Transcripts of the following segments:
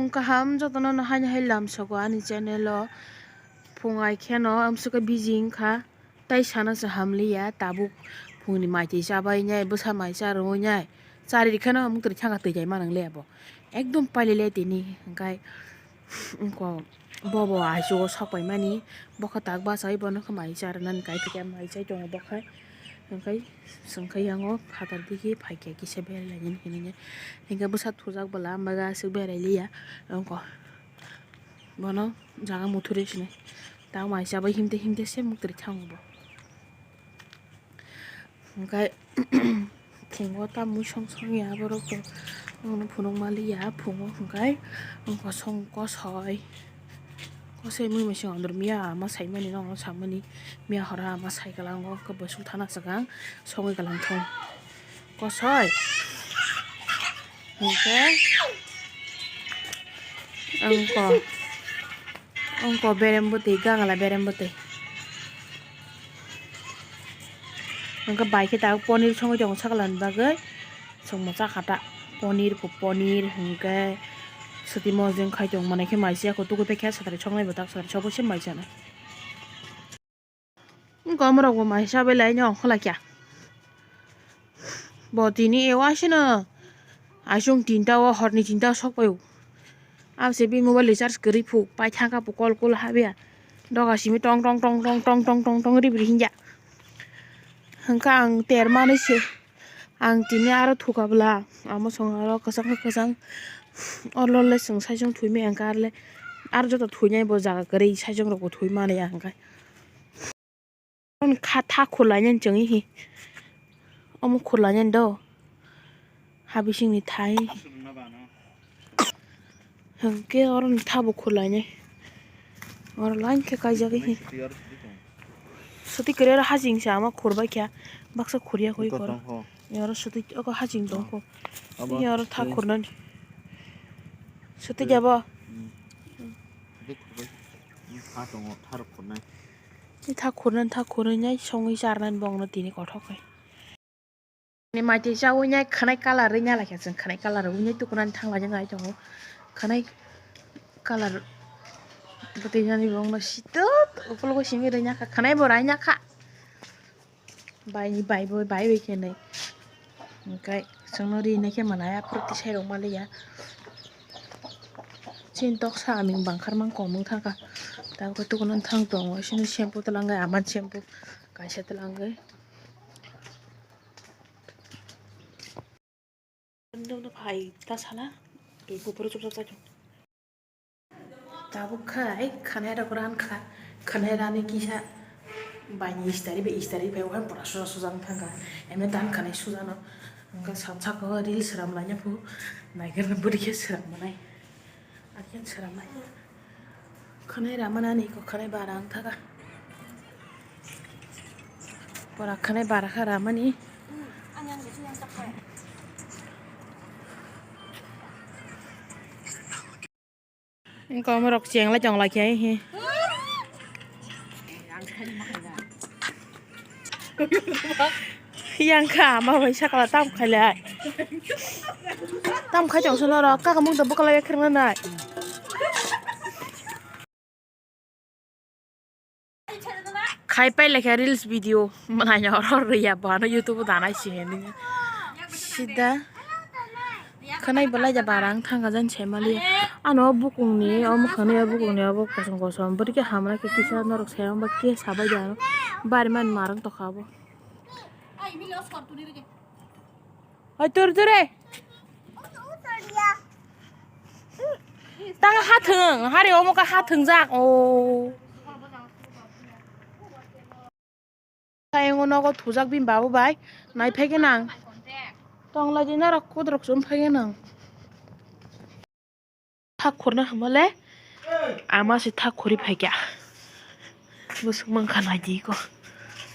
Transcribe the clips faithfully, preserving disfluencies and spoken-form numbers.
Kaham jotono no haino hai lamsogo ani channel o. Phung ai kheno amswkhe busy wngkha. Tai sana se hamliya, tabuk phungni mai twi chabai nai, bwsa mai cha rwui nai. Chari rwkheno mungtwrwi thangkha twi kai manang le abo. Ekdom pailele tini, hwnkhe wngkho bobo aichugo sok paimani. Bokha tak bachai bono khe mai cha rwnani kai thwikhe mai chai tongo bokhe. Hwnkhe chwngkhe yango phatar digi phaikhe kisa berai lainani hinwi. Hinkhe bwsa thujak bwla, ambaga aswk berai liya wngkho. Bono jaga muthurwi sini. Tang mai chabai himte himte se muktwrwi thango bo. Hwnkhe phungo tamwi song song ya borok to. Bono phunukma liya phungo hwnkhe kosong kosoi. Kosoi mui mui sing andor miya ama saimani nokno samani. Miya hora ama sai kwlango khe bwswk thana swkang songwi kwlang thung. Kosoi. Hwnkhe wngkho, wngkho berem bwtwi, gagala berem bwtwi. Hwnkhe bai khe tabuk ponir songwi tongo sakhalani bagwi. Chwngno chakha ta ponir, ponir hwnkhe swtwi mojeng khai tong manai khe mai se, ako tugui paikha satrai soknai bo tak satrai sokbo se mai chanai. Wngkha omorok bo mai chabai lai no ongkha lai kha. Bo tini ewa sino. Aisung tinta o, horni tinta o sok pai o. Abo se bini mobile recharge kwrwi phu, pai thangkha phu kol kol habya. Doga simi tong tong tong tong ribri hingya. Hwnkha ang ter manwi se. Ang tini aro thuka bwla, amo song aro kwchang kwchang. Olo le chwng saichung thwi maya hwnkha, aro le aro joto thwinai bo jaga kwrwi saichung rok bo thwi mani ya hwnkha. Kha tha khurlainani chwngwi hi. Omo khurlainani do. Ha bisingni thai. Hwnkhe oro ni tha bo khurlainai. Oro line khe kaijagwi hi. Swtwi kwrwi oro haching se ama khurbai kha. Baksa khurya khe oro. Oro swtwi oko haching tong kho. Oro tha khurnani. Swtwi jabo. Tha tongo, tha rok khurnai. Tha khurnan, tha khurwi nai songwi charnan bongno tini kothok khai. Ni mai twi chawi nai khwnai colour wi nai lai kha chwng khwnai colour wi nai tukunani thang lai nai tongo. Khwnai colour bwtwi nani bongno situk ukologo simi rwi nai kha khwnai bo rai nai kha. Bai ni bai bo bai bai khe nai. Hwnkhe chwngno ri nai khe manai aphuru tisai rok maliya. Chini tok samung bangkharmang komung thangkha. Tabukhe tukunan thang tongo. Sini shampoo twlangwi aman shampoo kaisa twlangwi. Nokno phai ta sala twi kupuru chukjak jagao. Tabuk khai khwnai rok ran kha. Khwnai rani kisa baini istari bai istari bai ohan pura suja suja wng thangkha. Emne dan khwnai sujano. Hwnkhe sat saka o reels sram laina phu. Naikarna bwrwi khe sram manai. Akheng sramnai. Khwnai ramanani ko khwnai bara wng thaka. Pora khwnai bara kha ramani. Wngkha omorok cheng lai tong lai khe he. Yang kha ama bai sakala tam khai lai. Tam khai tong sono rok kaka mung da bwkha lai khwrwng nai. Khai pai lai kha reels video manai oro rwya bo ano YouTube o danai si hwnwi. Sida. Khwnai belai da bara wng thangkha jani sai maliya. Ano o bukungni, o mwkhangni o bukungni obo kosom kosom. Bwrwi khe hamya khe kisa norok sai mangba khe sabai di ano. Bari mani marwng tongkha obo. Oi, tur tur e. Tang hathwng, hari omo ka hathwng jak. O. Tayong nogo thujak bini babu bai nai phai khe nang. Tong lai di norok kudrok chum phai khe nang. Thak khurna hwnba le ama se thak khuri phai kha. Bwswk mankha nai di ko.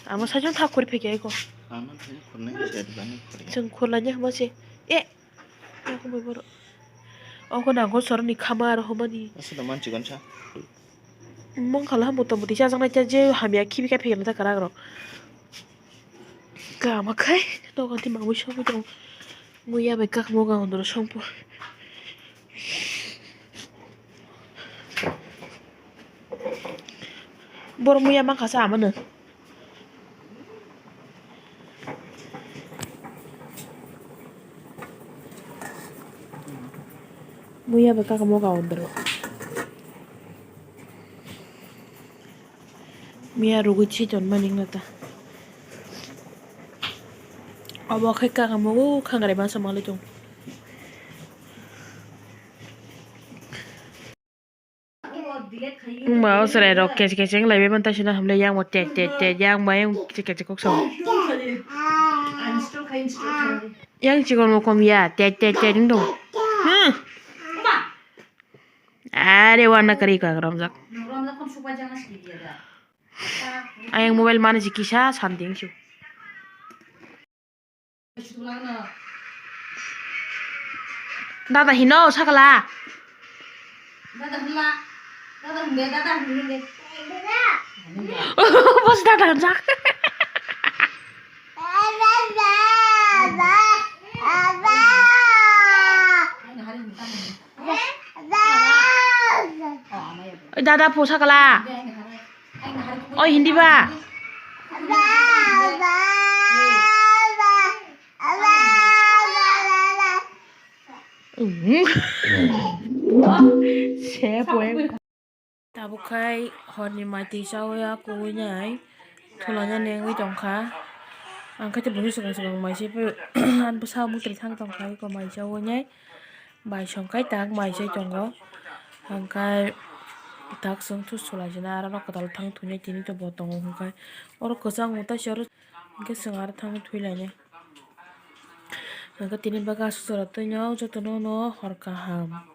Ama saichung thak khuri phai kha eko. Chwng khur lai di hwnba se. E. Oko bai borok. Oko nangkol soroni khama aro hwnba ni. Aswk da manchikon sa. Mangkhala motamoti chajaknai ta je hamya khibi kha phekna ta kwrak rok. Kama khai nogo tei mangwi sogwi tong. Muya bai kakmo ga hondoro songpo. Borok muya mankha sa amano. Muya bai kaka moga ondro. Miya rugui si tonmani wngna ta. Obo khe kaka mogo khangarai masa manglai tong. Wngma o chwrai rok kech kech wng lai bai manta sina hamle yang bo tet tet tet yang bo yang kech kech kok sao. Yang chikon bo kom ya tet tet tet wng tong. Hmm. Are wana kari ka romjak. Ayang mobile mani si kisa santing su. Dada hino sakala. Dada hula. Dada hunde, dada hunde. Bos dada hunjak. Oi dada po sakala. Oi hindi ba. Tabuk khai horni mai twi chawi ya kuwi nai thulana nengwi tongkha. Ang khe tei buini swkang swkang mai se ani bwsa muktrwi thang tongkha eko mai chawi nai bai song khai tak mai se tongo. Ang khai tak chwng thu sulai jana aro kwtal thang thunai tini to bo tongo hwnkhe oro kwchang mota se oro hwnkhe chwng aro thang thwi lainai. Hwnkhe tini bagwi aswk jora twi no jotono no hor kaham.